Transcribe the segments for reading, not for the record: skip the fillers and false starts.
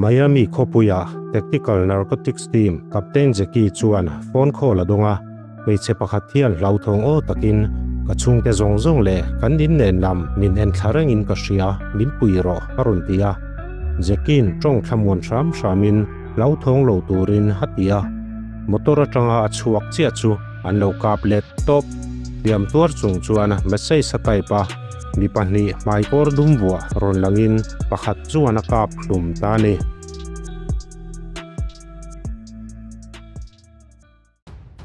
Miami khawpuia Tactical Narcotics Team Captain Jackie chuan phone call a dawng a, hmeichhe pakhat hian hlauthawng aw takin, Ka chhungte zawng zawng leh kan in nen lam min en thla rengin ka hria, min pui rawh, a rawn ti a. Jackie-in tawng thlamuan hram hramin hlauthawng lo turin a ti a. Motor atanga a chhuak chiah chu an lo kap let tawp. Hliam tuar chung chuan message a type a. Mi pahnih hmaikawr dum vuah rawn langin pakhat chuan a kap hlum ta a ni.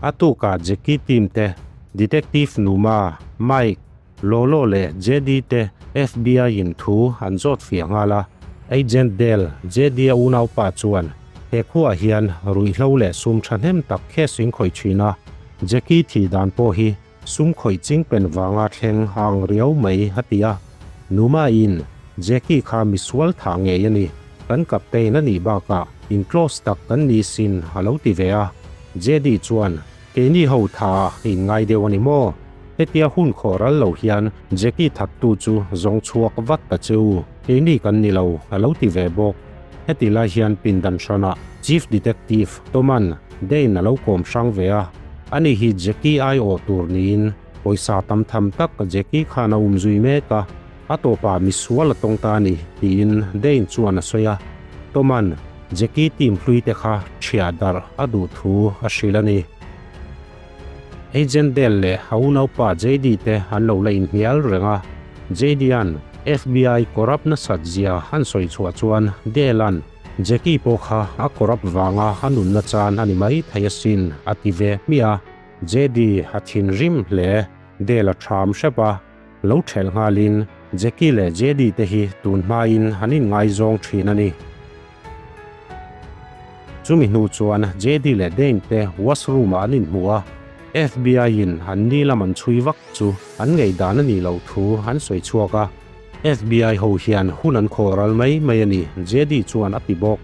A tukah Jackie team te, Detective Numa, Mike, Lolo leh JD te FBI in thu an zawt fiah nghal a. Agent Dale, JD a unaupa chuan he khuaah hian ruihhlo leh sum thahnem tak case in khawih thin a, Jackie thih dan pawh hi Sum khawih ching pen vanga thleng hang riau mai a ti a, Numa-in Jackie kha misual thah ngei a ni, kan captain a nih bakah in close tak kan ni sin a lo ti ve a, JD chuan keini ho tha ah in ngai deuh a ni maw? Hetia hun khawh ral lo hian Jackie thattu chu zawng chhuak vat ta che u, keini kan ni lo a lo ti ve bawk. Heti lai hian pindan hranah Chief Detective Toman Dane a lo kawm hrang ve a, ani hi Jackie aiawh tur niin pawisa tam tham tak Jackie khan a um zui mek a, a tawpah misual a tawng ta a ni tiin Dane chuan a sawi a, Toman Jackie team hlui te kha ṭhiah darh a duh thu a hrilh a ni. Agent Dale leh a unaupa JD te an lo la inhnial reng a, JD-a'n FBI corrupt nasat zia an sawi chhuah chuan Dale-a'n Jackie pawh kha a corrupt vanga a nunna chan a ni mai thei asin a ti ve hmiah a, JD a thinrim hle. Dale a ṭham hrep a, lo ṭhelh nghalin Jackie leh JD te hi tun hmain an inngaizawng ṭhin a ni. Chumi hnu chuan JD leh Dane te washroom ah an inhmu a, FBI in an ni lam an chhui vak chu an ngaihdan a nih loh thu an sawi chhuak a, FBI ho hian hun an khawh ral mai mai a ni, JD chuan a ti bawk.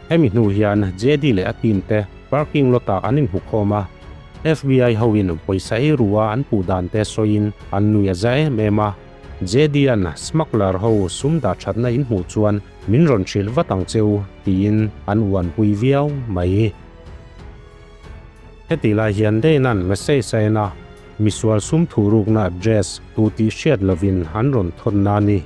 Hemi hnu hian JD leh a team te parking lot ah an inhmu khawm a, FBI ho in pawisa ei ru a an puh dan te sawiin an nui a za em em a, JD-a'n smuggler ho sum dah thatna in hmuh chuan min rawn hrilh vat ang che u tiin an uanpui viau mai. Heti lai hian Dane-a'n message a en a, misual sum thurukna address tu tih hriat lovin an rawn thawn na a ni.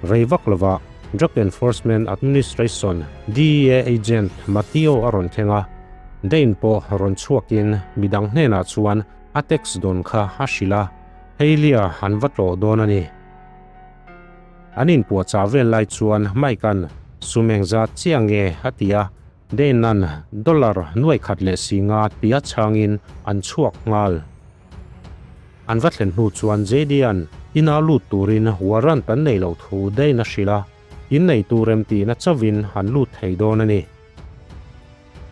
Rei vak lovah Drug Enforcement Administration, DEA, agent Matteo a rawn thleng a, Dane pawh rawn chhuakin midang hnenah chuan a text dawn kha a hrilh a. Heilia an va tlawh dawn a ni. An inpuahchah vel lai chuan Mike-a'n sum engzat chiah nge a ti a, Dane-a'n dollar nuai khat leh si nga tia chhangin an chhuak nghal. An va thlen hnu chuan JD-a'n ina lut turin warrant an nei loh thu Dane a hrilh a, innei tur em tihna chauhin an lut thei dawn a ni.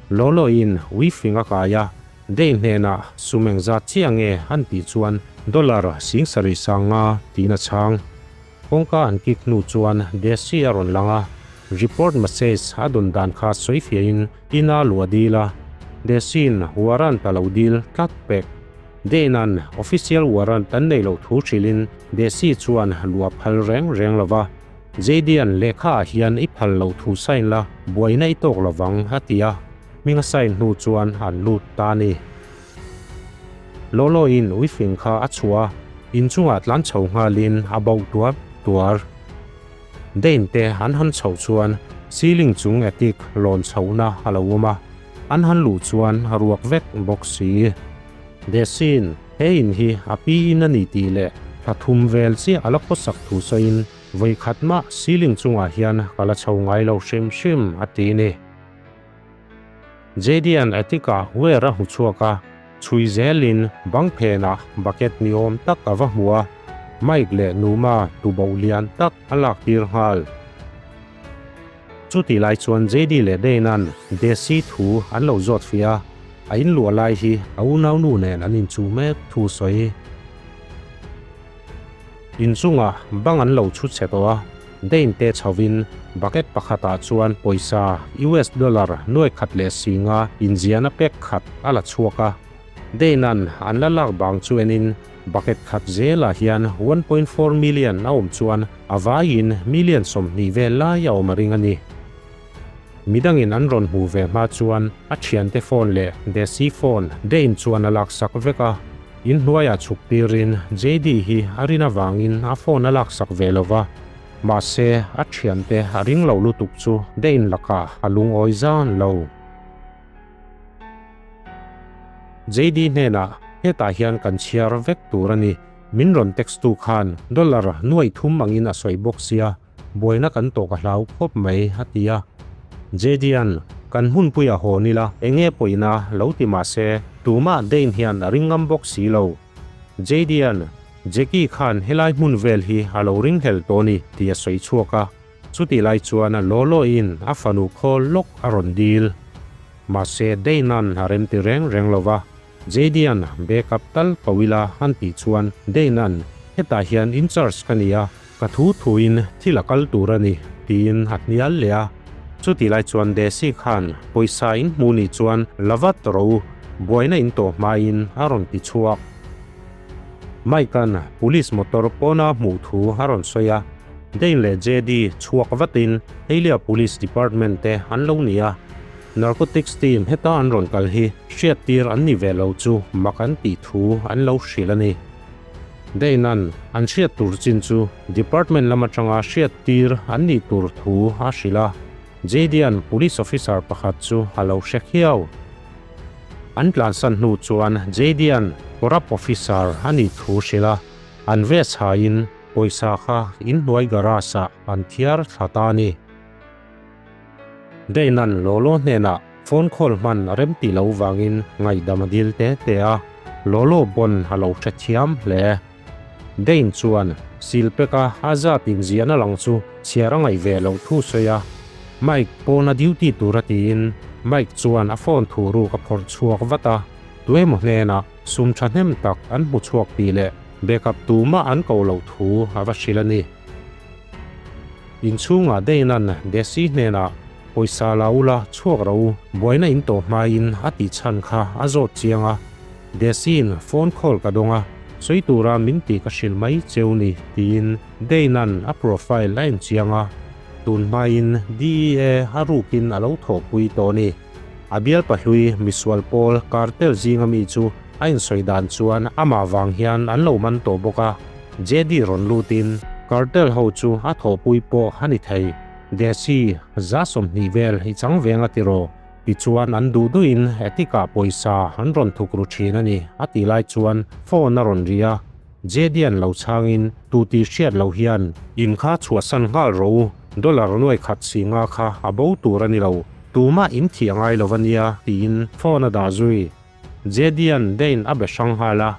Lawlawin Weefing a kai a, Day hnenah sum engzat chiah nge an tih chuan dollar 70 sanga tiin a chhang. Kawngka an kik hnu chuan Desi a rawn lang a, report message a dawn dan kha sawi fiahin ina luah dil a, Desi'n warrant a lo dil tlat pek. Dane-a'n official warrant an neih loh thu hrilhin Desi chuan luah phal reng reng lo va. JD-a'n lehkha ah hian i phal loh thu sign la, buaina i tawk lovang a ti a, hming a sign hnu chuan an lut ta a ni. Lawlawiin uifing kha a chhuah a, inchungah tlan chho nghalin a bauh tuar tuar. Dane te an han chhoh chuan ceiling chung attic lawn chhohna a lo awm a, an han luh chuan a ruak vek bawk si. Desin, he in hi a pi in a ni tih leh thla thum vel chiah a la khawsak thu sawiin vawi khat mah ceiling chungah hian ka la chho ngai lo hrim hrim a ti ni. JD-a'n attic-ah ware a hmu chhuak a, chhui zelin bang phenah bucket ni awm tak a va hmu a, Mike leh Numa tuboh lian tak a lak tir nghal. Chutih lai chuan JD leh Dane-a'n Desi thu an lo zawt fiah a, a inluah lai hi a unaunu nen an inchuh mek thu sawi. Inchungah bang an lo chhu chhe tawh a, Dane te chhovin bucket pakhatah chuan pawisa US dollar nuai khat leh singa inziahna pek khat a la chhuak a. Dane-a'n an la lak bang chu enin. Bucket khat zelah hian 1.4 million a awm chuan a vaiin million 20 vel lai a awm a ring a ni. Midangin an rawn hmuh ve hma chuan a thiante phone leh Desi phone Dane chuan a laksak vek a. In hnuaiah chhuk tirin JD hi a rin avangin a phone a laksak ve lo va. Mahse, a thiante a ring lo lutuk chu Dane lakah a lungawi zan lo. JD hnenah, Hetah hian kan chhiar vek tur a ni. Min rawn text tu khan dollar nuai thum angin a sawi bawk sia, buaina kan tawh ka hlau khawp mai, a ti a. JD-a'n, Kan hmunpuia haw nila, enge pawina lo ti mah se, tumah Dane hian a ring ngam bawk si lo. JD-a'n, Jackie khan helai hmun vel hi a lo ringhlel tawh ni, tih a sawi chhuak a. Chutih lai chuan Lolo-in a fanu khawl lawk a rawn dil. Mahse, Dane-a'n a remti reng reng lo va, JD-a'n backup tal ko ila an tih chuan Dane-a'n, Hetah hian in charge ka ni a, ka thu thuin thil a kal tur a ni, tiin a hnial leh a. Chutih lai chuan Desi khan pawisa in hmuh nih chuan la vat rawh u, buaina in tawh hmain a rawn ti chhuak. Mike-a'n police motor pawna hmuh thu a rawn sawi a, Dane leh JD chhuak vatin Heilia Police Department te an lo ni a, Narcotics team heta an rawn kal hi hriattir an ni ve lo chu mak an tih thu an lo hrilh a ni. Dane-a'n an hriat tur chin chu department lam atanga hriattir an nih tur thu a hrilh a, JD-a'n police officer pakhat chu a lo hre khiau. An tlansan hnu chuan JD-a'n corrupt officer a nih thu hrilh a, an vest haiin pawisa kha inhnuai garage-ah an thiar thla ta a ni. Dane-a'n Lolo hnenah phone call hman a rem tih loh vangin ngaihdam a dil te te a, Lolo pawn a lo hrethiam hle. Dane chuan sil peka a zat inziahna lang chu chhiar a ngaih ve loh thu sawi a, Mike pawna duty tura tiin Mike chuan a phone thu ruk a phawrh chhuak vat a, tuemaw hnenah sum thahnem tak an hmu chhuak tih leh backup tumah an ko loh thu a va hrilh a ni. Inchhungah Dane-a'n Desi hnenah pawisa la ula chhuak ro u, buaina in tawh hmain a tih chhan kha a zawt chiang a. Desi'n phone call ka dawng a, sawi tura min tih ka hrilh mai cheu ni tiin Dane-a'n a profile a en chiang a, tun hmain DEA a rukin a lo thawhpui tawh a ni. A bial pahlui misual pawl cartel zinga mi chu a insawi dan chuan amah vang hian an lo man tawh bawk a, JD rawn lutin cartel ho chu a thawhpui pawh a ni thei. Desi, za 20 vel i chang veng a ti rawh, tichuan an duh duhin Attic-ah pawisa an rawn thuk ru thin a ni a tih lai chuan phone a rawn ri a, JD-a'n lo chhangin tu tih hriat loh hian in kha chhuahsan nghal rawh u, dollar nuai khat si nga kha a bo tur a ni lo. Tumah in thih a ngai lo a nia, tiin phone a dah zui. JD-a'n Dane a be hrang nghal a,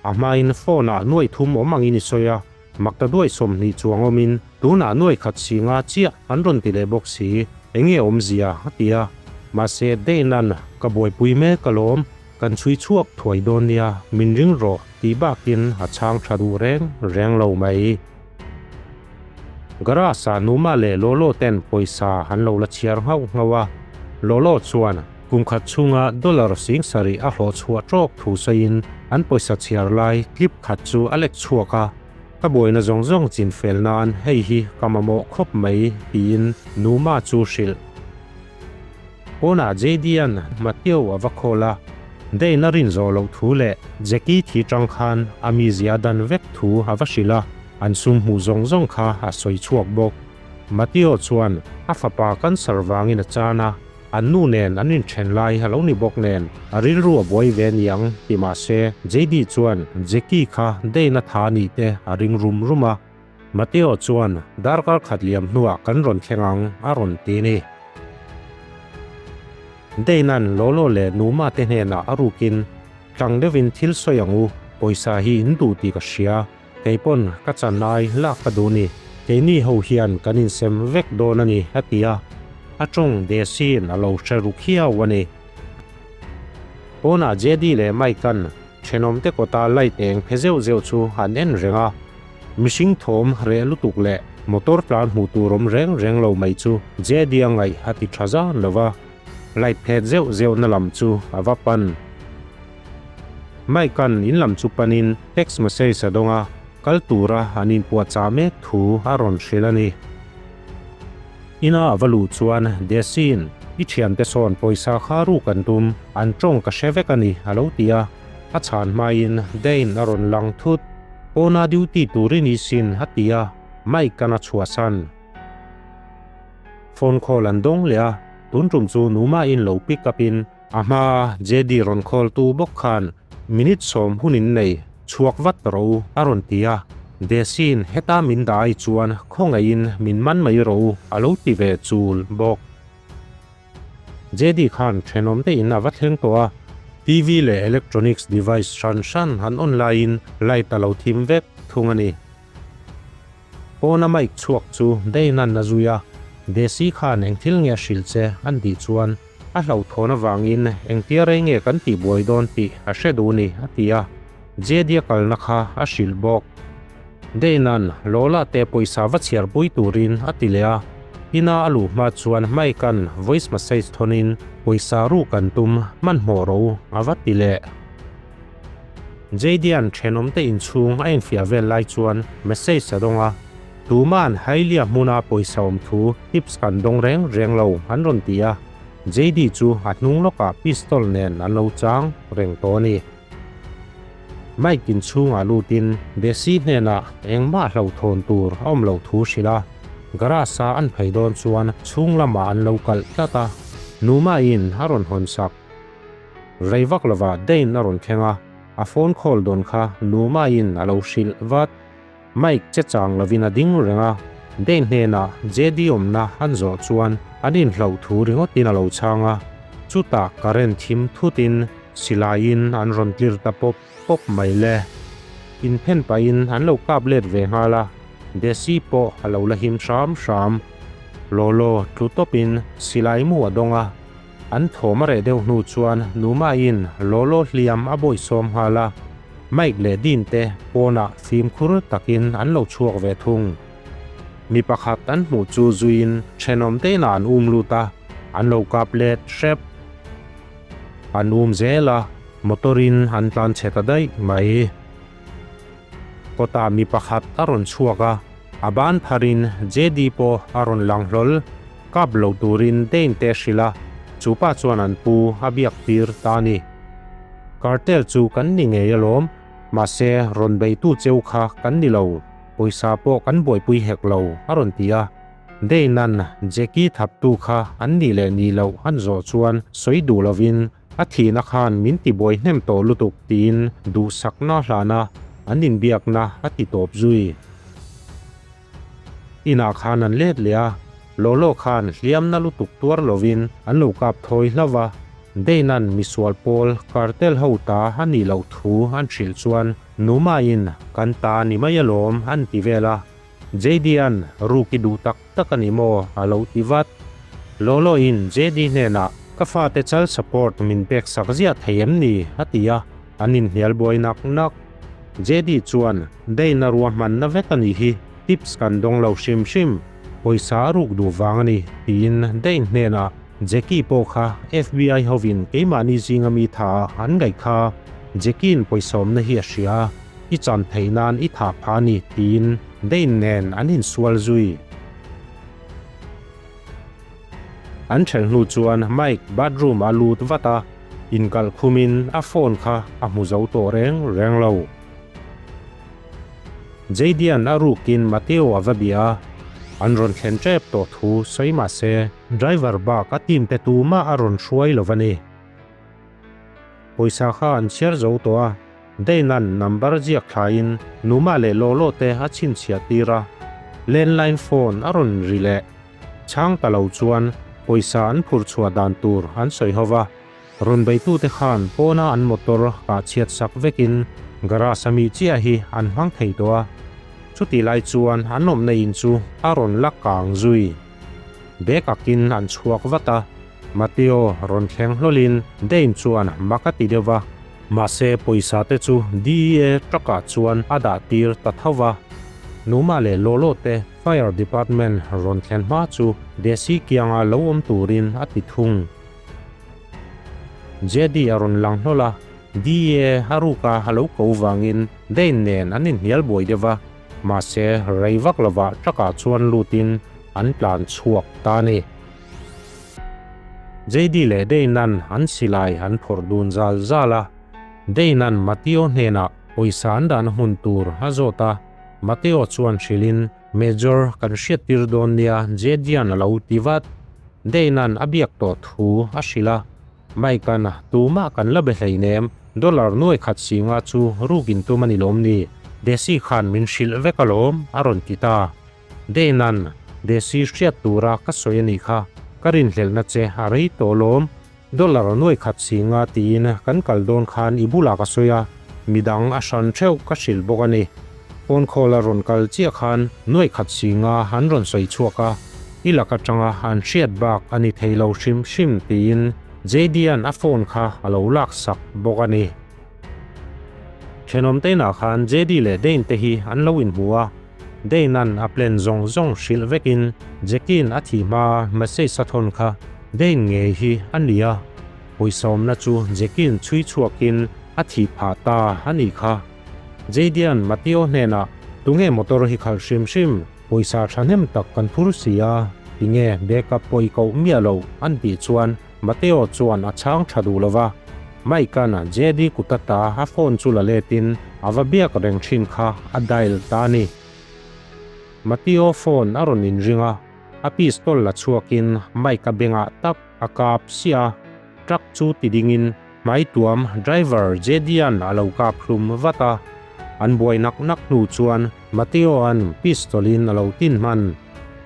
a hmain phone-ah nuai thum awm angin i sawi a, makta duai 20 chuang awmin tunah nuai khat si nga chiah an rawn ti leh bawk si, enge awmzia a ti a. Mahse Dane-a'n ka buaipui mek alawm, kan chhui chhuak thuai dawn nia, min ring rawh tih bakin a chhang tha duh reng reng lo mai. Garage-ah Numa leh Lolo ten pawisa an lo la chhiar nghauh nghauh a, Lolo chuan kum khat chhunga dollar 7000 a hlawh chhuah tawk thu sawiin an pawisa chhiar lai clip khat chu a lek chhuak a, Ka buaina zawng zawng chin fel nan hei hi ka mamawh khawp mai tiin Numa chu hrilh. Pawnah JD-a'n Mateo a va call a, Dane a rin zawh loh thu leh Jackie thi tang khan a mizia dan vek thu a va hrilh a, an sum hmuh zawng zawng kha a sawi chhuak bawk. Mateo chuan a fapa cancer vangin a chan a, an nu nen an inthen lai a lo ni bawk nen a rilru a buai ve niang ti mah se JD chuan Jackie kha Dane a tha nih te a ring rum rum a. Mateo chuan darkar khat liam hnuah kan rawn thleng ang a rawn ti ni. Dane-a'n Lolo leh Numa te hnenah a rukin tlang deuhin thil sawi ang u, pawisa hi in duh tih ka hria, kei pawn ka chan ai lak ka duh ni, keini ho hian kan insem vek dawn a ni a ti a, a tawng Desi-in a lo hre ru khiau a ni. Pawnah JD leh Mike-a'n thenawmte kawta light eng phe zeuh zeuh chu an en reng a. Mihring thawm reh lutuk leh motor tlan hmuh tur awm reng reng lo mai chu JD a ngaih a ti tha zan lo va, light phet zeuh zeuh na lam chu a va pan. Mike-a'n in lam chu panin text message a dawng a, kal tura an inpuahchah mek thu a rawn hrilh a ni. Ina a va luh chuan Desi'n, I thiante sawn pawisa kha ruk an tum, an tawng ka hre vek a ni, a lo ti a. A chhan hmain Dane a rawn lang thut. Pawna duty tur i ni sin, a ti a, Mike-a'n a chhuahsan. Phone call an dawng leh a, tun tum chu Numa-in lo pick up in a hmaa JD rawn call tu bawk khan minute sawm hun in nei chhuak vat rawh u a rawn ti a, Desi'n heta min dah ai chuan khawngaihin min man mai rawh u a lo ti ve chul bawk. JD khan thenawm te in a va thleng tawh a, TV leh electronics device hran hran han on laiin light a lo thim vek thung a ni. Pawna mic chhuak chu Dane-a'n a zui a, Desi khan eng thil nge a hrilh che an tih chuan a hlauhthawn avangin engtia rei nge kan tihbuai dawn tih a hre duh ni a ti a, JD-a kalna kha a hrilh bawk. Dane-a'n Lola te pawisa va chhiarpui turin a ti leh a, ina a luh hma chuan Mike-a'n voice message thawnin pawisa ruk an tum hmanhmawh rawh u a va ti leh. JD-a'n thenawmte inchhung a enfiah vel lai chuan message a dawng a, Tuma'n Hailea hmuna pawisa awm thu tips kan dawng reng reng lo an rawn ti a, JD chu a hnung lawkah pistol nen an lo chang reng tawh a ni. Mike inchhungah lutin Desi hnenah engmah hlauhthawn tur a awm loh thu hrilh a, garage-a an phei dawn chuan chhung lamah an lo kalh tlat a, Numa-in a rawn hawn sak. Rei vak lovah Dane a rawn thleng a, a phone call dawn kha Lumaiin a lo hrilh vat. Mike che chang lovin a ding reng a, Dane hnenah JD awmna an zawh chuan an inhloh thu ringawtin a lo chhang a, chutah current thim thutin silaiin an rawn tlir ta pawp pawp mai le. Inphen pahin an lo kap let ve nghal a, Desi pawh a lo la him hram hram. Lolo tlu tawpin silai mu a dawng a. An thawm a reh deuh hnu chuan Numa-in Lolo hliam a bawisawm nghal a, Mike leh Dean te pawnah fimkhur takin an lo chhuak ve thung. Mi pakhat an hmuh chu zuiin thenawm te inah an um lut a, an lo kap let hrep. An um zel a, motor-in an tlan chhe ta daih mai. Kawtah mi pakhat a rawn chhuak a, a ban pharin JD pawh a rawn lang hlawl. Kap lo turin Dane te hrilh a, chu pa chuan an pu a biak tir ta a ni. Cartel chu kan ni ngei alawm, mahse rawn beitu cheu kha kan ni lo, pawisa pawh kan buaipui hek lo, a rawn ti a. Dane-a'n Jackie thaptu kha an nih leh nih loh an zawh chuan sawi duh lovin A thihna khan min tibuai hnem tawh lutuk tiin duhsakna hlana an inbiakna a ti tawp zui. Inah khan an let leh a, Lolo khan hliamna lutuk tuar lovin an lo kap thawi hlauh a, Dane-a'n misual pawl cartel ho ta a nih loh thu an hrilh chuan Numa-in kan ta ni mai alawm an ti vel a, JD-a'n ruk i duh tak tak a ni maw? a lo ti vat. Lolo-in JD hnenah, Ka fate chal support min pek sak ziah thei em ni? a ti a, an inhnial buai nak nak. JD chuan, Dane-a ruahmanna vek a nih hi, tips kan dawng lo hrim hrim, pawisa a ruk duh vang a ni, tiin Dane hnenah, Jackie pawh kha FBI hovin keimahni zinga mi tha ah an ngaih kha, Jackie-in pawisa awmna hi a hria. I chan theih nan i thah phah a ni, tiin Dane nen an insual zui. An ṭhelh hnu chuan Mike bathroom a lut vat a, inkalh khumin a phone kha a hmu zo tawh reng reng lo. JD-a'n a rukin Mateo a va bia a, an rawn thlen ṭep tawh thu sawi mah se driver bak a team te tumah a rawn hruai lo va ni. Pawisa kha an chhiar zo tawh a, Dane-a'n number ziak thlaiin Numa leh Lolo te a chhinchhiah tir a, landline phone a rawn ri leh. Chhang ta lo chuan pawisa an phur chhuah dan tur an sawi ho va, rawn beitute khan pawna an motor kah chhiat sak vekin garage a mi chiah hi an hmang thei tawh a, chutih lai chuan an awmna in chu a rawn la kang zui. Bag akin an chhuak vat a. Mateo rawn thleng hlawlin Dane chuan mak a ti deuh va, mahse pawisa te chu DEA truck-ah chuan a dah tir ta tho va. Numa leh Lolo te Fire Department rawn thlen hma chu Desi kianga lo awm turin a ti thung. JD a rawn lang hlawl a. DA a ruka a lo ko vangin Dane nen an inhnial buai deuh va, mahse rei vak lovah truck-ah chuan lutin an tlan chhuak ta a ni. JD leh Dane-a'n an silai an phawrh dun zal zal a, Dane-a'n Mateo hnenah pawisa an dahna hmun tur a zawt a, Mateo chuan hrilhin Major kan hriattir dawn nia JD-a'n a lo ti vat. Dane-a'n a biak tawh thu a hrilh a, Mike-a'n tumah kan la be hleinem, dollar nuai khat singa chu rukin tum a ni lawm ni? Desi khan min hrilh vek alawm a rawn ti ta. Dane-a'n Desi hriat tura ka sawi a nih kha, ka rinhlelhna che a rei tawh lawm. Dollar nuai khat singa tiin kan kal dawn khan i bulah ka sawi a, midang a hran theuh ka hrilh bawk a ni. Phone call a rawn kal chiah khan nuai khat singa an rawn sawi chhuak a, i lak atanga an hriat bak a ni thei lo hrim hrim tiin JD-a'n a phone kha a lo lak sak bawk a ni. Thenawm teinah khan JD leh Dane te hi an lo inhmu a, Dane-a'n a plan zawng zawng hrilh vekin Jackie-in a thih hmaa message a thawn kha Dane ngei hi a ni a, pawisa awmna chu Jackie-in chhui chhuakin a thih phah ta a nih kha. JD-a'n Mateo hnenah, Tunge motor hi khalh hrim hrim? Pawisa thahnem tak kan phur si a, tinge backup pawh i koh miah loh an tih chuan Mateo chuan a chhang tha duh lova. Mike-a'n JD kut ata a phone chu la letin a va biak reng thin kha a dial ta a ni. Mateo phone a rawn inring a, a pistol la chhuakin Mike-a bengah tak a kap siah a, truck chu ti dingin Hmaituam driver JD-a'n a lo kap hlum vat a, an buai nak nak hnu chuan Mateo-a'n pistol-in a lo tin hman.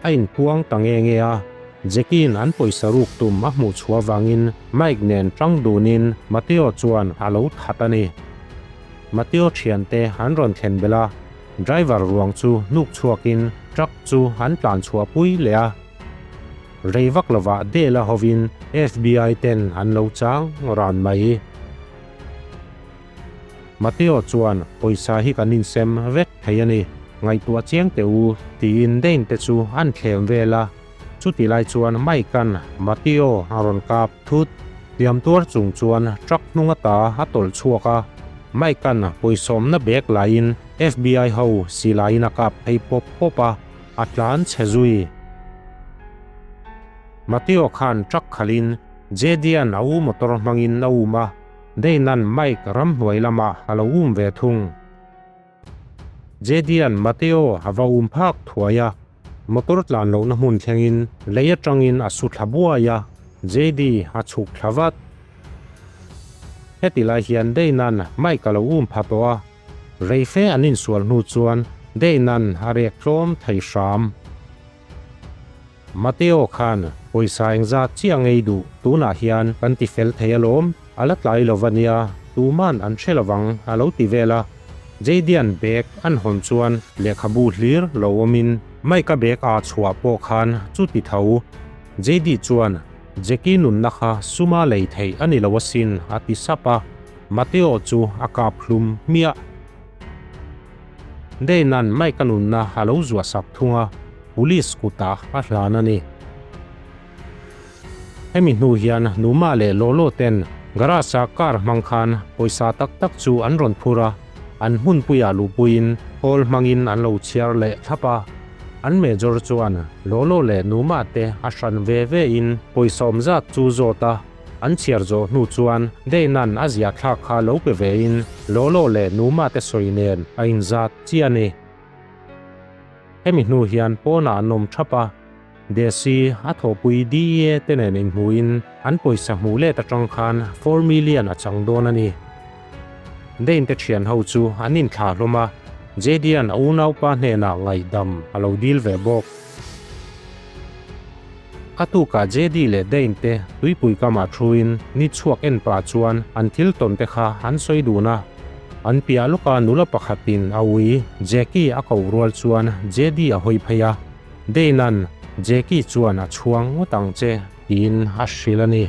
A inpuang ta nge nge a, Jackie-in an pawisa ruk tum a hmuh chhuah vangin Mike nen tang dunin Mateo chuan a lo that a ni. Mateo thiante an rawn thlen belh a, driver ruang chu hnuk chhuakin truck chu an tlan chhuah pui leh a. Rei vak lovah Dale-a hovin FBI ten an lo chang ran mai. Mateo chuan pawisa hi kan insem vek thei a ni, ngaihtuah chiang teh u tiin Dane te chu an thlem vel a. Chuti lai chuan Mike-a'n Mateo a rawn kap thut. Hliam tuar chung chuan truck hnung ata a tawlh chhuak a, Mike-a'n pawisawmna bag laiin FBI ho silaiin a kap phei pawp pawp a. A tlan chhe zui. Mateo khan truck khalhin JD-a'n a u motor hmangin a um a, Dane-a'n Mike ramhnuai lamah a lo um ve thung. JD-a'n Mateo a va um phak thuai a, motor tlan lohna hmun thlengin lei atangin a su thla buai a, JD a chhuk thla vat. Heti lai hian Dane-a'n Mike a lo um pha tawh a, Reife an insual hnu chuan Dane-a'n a rek tlawm thei hram. Mateo khan pawisa engzat chiah ngei duh tunah hian kan ti fel thei alawm, a la tlai lo va nia, tuman an hre lovang a lo ti vel a. JD-a'n bag an hawn chuan lehkhabu hlir lo awmin Mike-a bag a chhuah pawh khan chu ti tho. JD chuan Jackie nunna kha suma lei theih a ni lo asin a ti sap a. Mateo chu a kap hlum hmiah. Dane-a'n Mike-a nunna a lo zuah sak thung a, police kutah a hlan a ni. Hemi hnu hian Numa leh Lolo ten garage-a car hmang khan pawisa tak tak chu an rawn phur a, an hmunpuiah luhpuiin hall hmangin an lo chhiar leh thlap a. An major chuan Lolo leh Numa te a hran ve ve in pawisa awm zat chu zawt a, An chhiar zawh hnu chuan Dane-a'n a ziah thlak kha lo pe vein Lolo leh Numa te sawi nen a inzat chiah a ni. Hemi hnu hian pawnah an awm thap a, Desi a thawhpui DEA te nen inhmuhin an pawisa hmuh let atang khan 4 million a chang dawn a ni. Dane te thian ho chu an inthlah hlawm a, JD-a'n a unaupa hnenah ngaihdam a lo dil ve bawk. A tukah JD leh Dane te tuipui kamah thuin ni chhuak en pah chuan an thil tawn te kha an sawi dun a. An piah lawka nula pakhatin a ui Jackie a koh rual chuan JD a hawi phei a, Dane-a'n Jackie chuan a chhuang ngawt ang che tiin a hrilh a ni.